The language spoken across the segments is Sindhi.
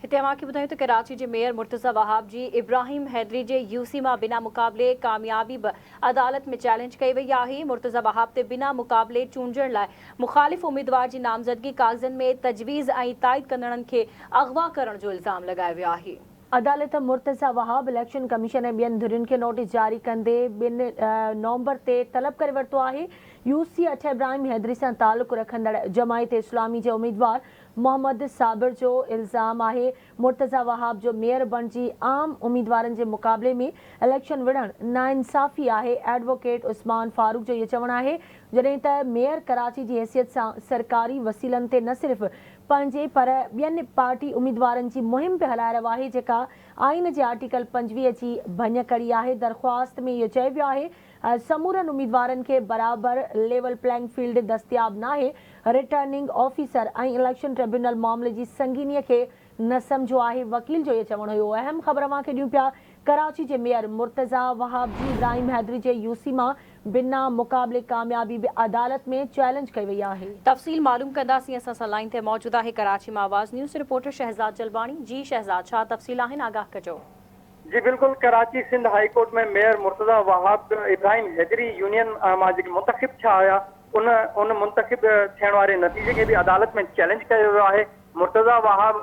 هتي اوهان کي ٻڌايون ته ڪراچي جي ميئر مرتضيٰ وهاب جي ابراهيم حيدري جي يو سي مان بنا مقابلي ڪاميابي به عدالت ۾ چئلينج ڪئي وئي آهي. مرتضيٰ وهاب تي بنا مقابلي چونڊجڻ لاء مخالف اميدوار جي نامزدگي ڪاغذن ۾ تجويز ۽ تائيد ڪندڙن کي اغوا ڪرڻ جو الزام لڳايو ويو آهي. عدالت مرتضيٰ وهاب، اليڪشن ڪميشن ۽ ٻين ڌرين کي نوٽيس جاري ڪندي ٻن نومبر تي طلب ڪري ورتو آهي. يو سي اٺ ابراهيم حيدري سان تعلق رکندڙ جماعت اسلامي جي اميدوار محمد صابر جو الزام آهي مرتضيٰ وهاب جو ميئر بڻجي عام اميدوارن جي مقابلي ۾ اليڪشن وڙهڻ ناانصافي آهي، ايڊووڪيٽ عثمان فاروق جو اهو چوڻ آهي جڏهن ته ميئر ڪراچي جي حيثيت سان سرڪاري وسيلن تي نه صرف پنهنجي پر ٻين پارٽي اميدوارن جي مهم به هلائي رهيو آهي جيڪا آئين جي آرٽيڪل 25 جي ڀڃڪڙي آهي، درخواست ۾ اهو چيو ويو آهي سمورن اميدوارن کي برابر ليول پلينگ فيلڊ دستياب ناهي، رٽرننگ آفيسر ۽ اليڪشن ٽربيونل معاملي جي سنگيني کي نه سمجهيو آهي، وڪيل جو اهو چوڻ هيو. اهم خبر اوهان کي ڏيون پيا ڪراچي جي ميئر مرتضيٰ وهاب جي ابراهيم حيدري جي يو سي مان بنا مقابلي ڪاميابي به عدالت ۾ چئلينج ڪئي وئي آهي. تفصيل معلوم ڪنداسين اسان سان لائين تي موجود آهي ڪراچي مان آواز نيوز رپورٽر شهزاد جلباڻي جي شهزاد ڇا تفصيل آهن آگاهه ڪجو. جي بلڪل Karachi Sindh high court ۾ mayor Murtaza Wahab Ibrahim Haideri union مان جيڪي منتخب ٿيا هيا ان ان منتخب ٿيڻ واري نتيجي کي به عدالت ۾ چئلينج ڪيو ويو آهي مرتضيٰ وهاب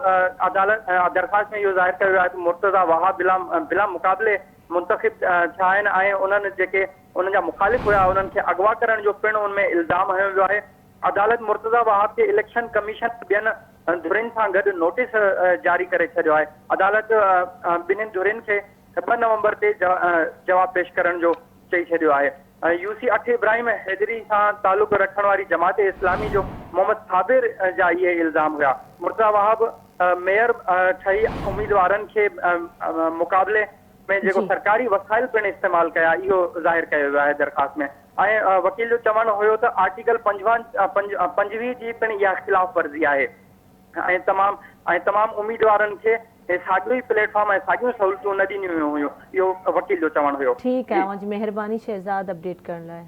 عدالت درخواست ۾ اهو ظاهر ڪيو ويو آهي ته مرتضيٰ وهاب بلا بلا مقابلي منتخب ٿيا آهن ۽ انهن جيڪي انهن جا مخالف هيا انهن کي اغوا ڪرڻ جو پڻ ان ۾ الزام هنيو ويو آهي عدالت مرتضيٰ وهاب کي اليڪشن ڪميشن ٻين ڌرين سان گڏ نوٽيس جاري ڪري ڇڏيو آهي. عدالت ٻنهين ڌرين کي ٻه نومبر تي جواب پيش ڪرڻ جو چئي ڇڏيو آهي. يو سي اٺ ابراهيم حيدري سان تعلق رکڻ واري جماعت اسلامي جو محمد صابر جا اهي الزام هيا. مرتضيٰ وهاب ميئر ٺهي اميدوارن کي مقابلي ۾ جيڪو سرڪاري وسائل پڻ استعمال ڪيا اهو ظاهر ڪيو ويو آهي درخواست ۾ ۽ وڪيل جو چوڻ هيو ته آرٽيڪل 25 جي پڻ اها خلاف ورزي آهي ۽ تمام ۽ تمام اميدوارن کي ساڳيو ئي پليٽ فارم ۽ ساڳيون سهولتون نه ڏنيون ويون هيون اهو وڪيل جو چوڻ هيو. ٺيڪ آهي اوهان جي مهرباني شهزاد اپڊيٽ ڪرڻ لاء.